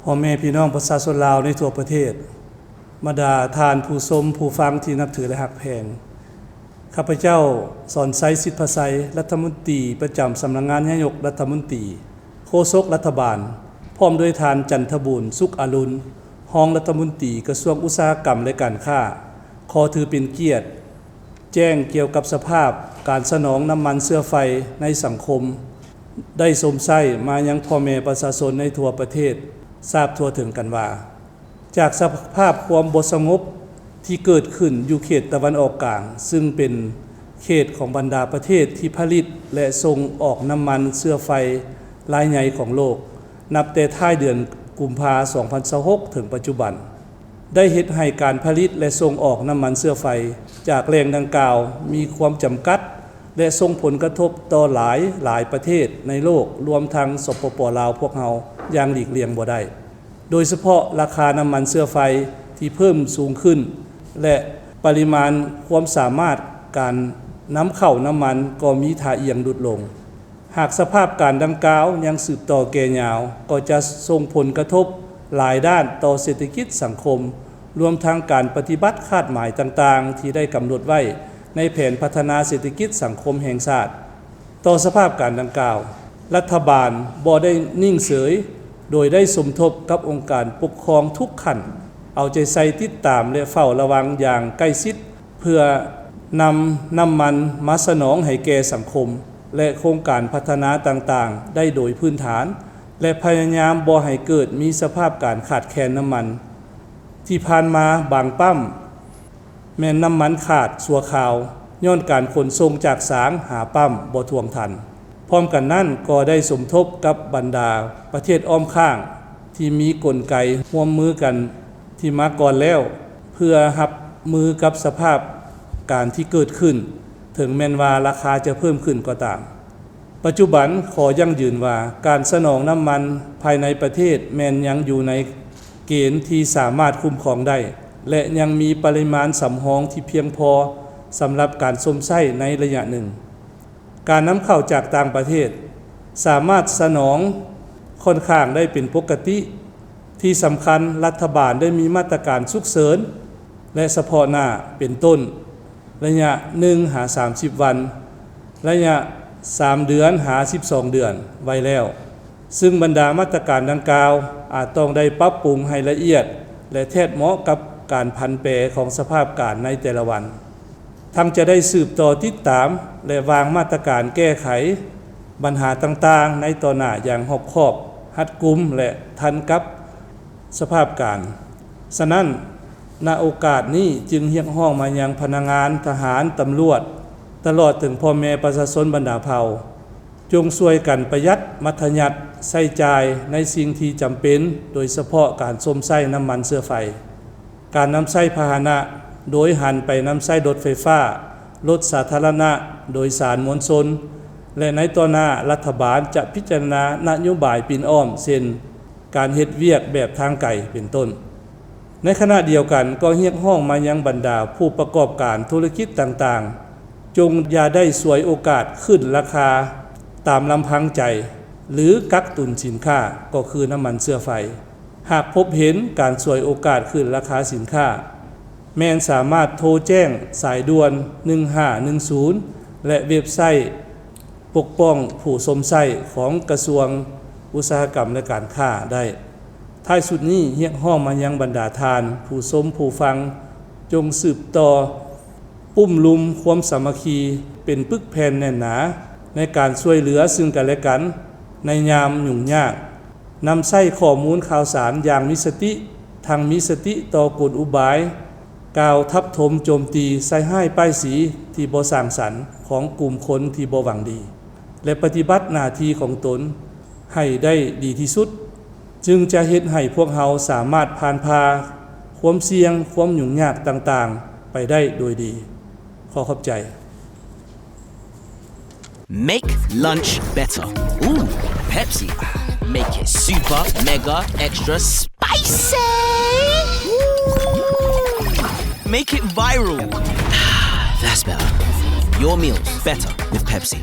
ພໍ່ແມ່ພີ່ນ້ອງປະຊາຊົນລາວໃນທົ່ວປະເທດ, ບັນດາທ່ານຜູ້ຊົມຜູ້ຟັງທີ່ນັບຖື ແລະ ຮັກແພງ, ຂ້າພະເຈົ້າ ສອນໄຊ ສິດພະໄຊ, ລັດຖະມົນຕີປະຈຳສຳນັກງານນາຍົກລັດຖະມົນຕີ, ໂຄສົກລັດຖະບານ, ພ້ອມດ້ວຍທ່ານ ຈັນທະບູນ ສຸກອະລຸນ, ຮອງລັດຖະມົນຕີກະຊວງອຸດສາຫະກຳ ແລະ ການຄ້າ, ຂໍຖືເປັນກຽດ ແຈ້ງກ່ຽວກັບສະພາບການສະໜອງນ້ຳມັນເຊື້ອໄຟໃນສັງຄົມ ໄດ້ຊົມໃຊ້ມາຍັງພໍ່ແມ່ປະຊາຊົນໃນທົ່ວປະເທດຊາບທົ່ວເຖິງກັນວ່າ, ຈາກສະພາບຄວາມບໍ່ສະຫງົບທີ່ເກີດຂຶ້ນຢູ່ເຂດຕາເວັນອອກກາງ, ຊຶ່ງເປັນເຂດຂອງບັນດາປະເທດທີ່ຜະລິດ ແລະ ສົ່ງອອກນ້ຳມັນເຊື້ອໄຟລາຍໃຫຍ່ຂອງໂລກ, ນັບແຕ່ທ້າຍເດືອນກຸມພາ ສອງພັນຊາວຫົກ ເຖິງປັດຈຸບັນ, ໄດ້ເຮັດໃຫ້ການຜະລິດ ແລະ ສົ່ງອອກນ້ຳມັນເຊື້ອໄຟຈາກແຫຼ່ງດັ່ງກ່າວມີຄວາມຈຳກັດ ແລະ ສົ່ງຜົນກະທົບຕໍ່ຫຼາຍ, ຫຼາຍປະເທດໃນໂລກ, ລວມທັງ ສປປ ລາວ ພວກເຮົາຢ່າງຫຼີກລ່ຽງບໍ່ໄດ້, ໂດຍສະເພາະລາຄານ້ຳມັນເຊື້ອໄຟທີ່ເພີ່ມສູງຂຶ້ນ ແລະ ປະລິມານຄວາມສາມາດການນຳເຂົ້ານ້ຳມັນກໍມີທ່າອ່ຽງຫຼຸດລົງ. ຫາກສະພາບການດັ່ງກ່າວຍັງສືບຕໍ່ແກ່ຍາວ, ກໍຈະສົ່ງຜົນກະທົບຫຼາຍດ້ານຕໍ່ເສດຖະກິດສັງຄົມ, ລວມທັງການປະຕິບັດຄາດໝາຍຕ່າງໆ ທີ່ໄດ້ກຳນົດໄວ້ໃນແຜນພັດທະນາເສດຖະກິດສັງຄົມແຫ່ງຊາດ. ຕໍ່ສະພາບການດັ່ງກ່າວ, ລັດຖະບານບໍ່ໄດ້ນິ່ງເສີຍ, ໂດຍໄດ້ສົມທົບກັບອົງການປົກຄອງທຸກຂັ້ນ, ເອົາໃຈໃສ່ຕິດຕາມ ແລະ ເຝົ້າລະວັງຢ່າງໃກ້ຊິດ ເພື່ອນຳນ້ຳມັນມາສະໜອງໃຫ້ແກ່ສັງຄົມ ແລະ ໂຄງການພັດທະນາຕ່າງໆໄດ້ໂດຍພື້ນຖານ ແລະ ພະຍາຍາມບໍ່ໃຫ້ເກີດມີສະພາບການຂາດແຄນນ້ຳມັນ. ທີ່ຜ່ານມາບາງປ້ຳແມ່ນນ້ຳມັນຂາດຊົ່ວຄາວ ຍ້ອນການຂົນສົ່ງຈາກສາງຫາປ້ຳບໍ່ທ່ວງທັນ. ພ້ອມກັນນັ້ນກໍໄດ້ສົມທົບກັບບັນດາປະເທດອ້ອມຂ້າງທີ່ມີກົນໄກຮ່ວມມືກັນ ທີ່ມາກ່ອນແລ້ວ ເພື່ອຮັບມືກັບສະພາບການທີ່ເກີດຂຶ້ນ, ເຖິງແມ່ນວ່າລາຄາຈະເພີ່ມຂຶ້ນກໍຕາມ. ປັດຈຸບັນຂໍຢັ້ງຢືນວ່າ ການສະໜອງນ້ຳມັນພາຍໃນປະເທດແມ່ນຍັງຢູ່ໃນເກນທີ່ສາມາດຄຸ້ມຄອງໄດ້ ແລະ ຍັງມີປະລິມານສຳຮອງທີ່ພຽງພໍສຳລັບການຊົມໃຊ້ໃນໄລຍະໜຶ່ງ. ການນຳເຂົ້າຈາກຕ່າງປະເທດສາມາດສະໜອງຂ້ອນຂ້າງໄດ້ເປັນປົກກະຕິ. ທີ່ສຳຄັນ, ລັດຖະບານໄດ້ມີມາດຕະການສຸກເສີນ ແລະ ສະເພາະໜ້າ ເປັນຕົ້ນ ໄລຍະໜຶ່ງຫາສາມສິບວັນ, ໄລຍະສາມເດືອນຫາສິບສອງເດືອນໄວ້ແລ້ວ, ຊຶ່ງບັນດາມາດຕະການດັ່ງກ່າວອາດຕ້ອງໄດ້ປັບປຸງໃຫ້ລະອຽດ ແລະ ແທດເໝາະກັບການຜັນແປຂອງສະພາບການໃນແຕ່ລະວັນ. ທັງຈະໄດ້ສືບຕໍ່ຕິດຕາມ ແລະ ວາງມາດຕະການແກ້ໄຂບັນຫາຕ່າງໆໃນຕໍ່ໜ້າຢ່າງຮອບຄອບ, ຮັດກຸມ ແລະ ທັນກັບສະພາບການ. ສະນັ້ນ, ນະໂອກາດນີ້ຈຶ່ງຮຽກຮ້ອງມາຍັງພະນັກງານ, ທະຫານ, ຕຳຫຼວດ, ຕະຫຼອດເຖິງພໍ່ແມ່ປະຊາຊົນບັນດາເຜົ່າ, ຈົ່ງຊ່ວຍກັນປະຢັດມັດທະຍັດໃຊ້ຈ່າຍໃນສິ່ງທີ່ຈຳເປັນ, ໂດຍສະເພາະການຊົມໃຊ້ນ້ຳມັນເຊື້ອໄຟ. ການນຳໃຊ້ພາຫະນະ ໂດຍຫັນໄປນຳໃຊ້ລົດໄຟຟ້າ, ລົດສາທາລະນະໂດຍສານມວນຊົນ ແລະ ໃນຕໍ່ໜ້າ ລັດຖະບານຈະພິຈາລະນານະໂຍບາຍປິ່ນອ້ອມ ເຊັ່ນ ການເຮັດວຽກແບບທາງໄກ ເປັນຕົ້ນ. ໃນຂະນະດຽວກັນກໍຮຽກຮ້ອງມາຍັງບັນດາຜູ້ປະກອບການທຸລະກິດຕ່າງໆ, ຈົ່ງຢ່າໄດ້ສວຍໂອກາດຂຶ້ນລາຄາຕາມລຳພັງໃຈ ຫຼື ກັກຕຸນສິນຄ້າ ກໍຄືນ້ຳມັນເຊື້ອໄຟ. ຫາກພົບເຫັນການສວຍໂອກາດຂຶ້ນລາຄາສິນຄ້າ, ແມ່ນສາມາດໂທແຈ້ງສາຍດ່ວນ ໜຶ່ງຫ້າໜຶ່ງສູນ ແລະ ເວັບໄຊປົກປ້ອງຜູ້ຊົມໃຊ້ຂອງກະຊວງອຸດສາຫະກຳ ແລະ ການຄ້າໄດ້. ທ້າຍສຸດນີ້, ຮຽກຮ້ອງມາຍັງບັນດາທ່ານຜູ້ຊົມຜູ້ຟັງ, ຈົ່ງສືບຕໍ່ ປຸ້ມລຸມຄວາມສາມັກຄີ ເປັນປຶກແຜ່ນແໜ້ນໜາ ໃນການຊ່ວຍເຫຼືອຊຶ່ງກັນແລະກັນໃນຍາມຫຍຸ້ງຍາກ, ນຳໃຊ້ຂໍ້ມູນຂ່າວສານຢ່າງມີສະຕິ, ທັງມີສະຕິຕໍ່ກົນອຸບາຍ ກ່າວທັບຖົມໂຈມຕີໃສ່ຮ້າຍປ້າຍສີທີ່ບໍ່ສ້າງສັນຂອງກຸ່ມຄົນທີ່ບໍ່ຫວັງດີ ແລະ ປະຕິບັດໜ້າທີ່ຂອງຕົນໃຫ້ໄດ້ດີທີ່ສຸດ. ຈຶ່ງຈະເຮັດໃຫ້ພວກເຮົາສາມາດຜ່ານຜ່າຄວາມສ່ຽງ, ຄວາມຫຍຸ້ງຍາກຕ່າງໆໄປໄດ້ໂດຍດີ. ຂໍຂອບໃຈ. Make lunch better. Ooh, Pepsi. Make it super, mega, extra spicy. Ooh. Make it viral. That's better. Your meals better with Pepsi.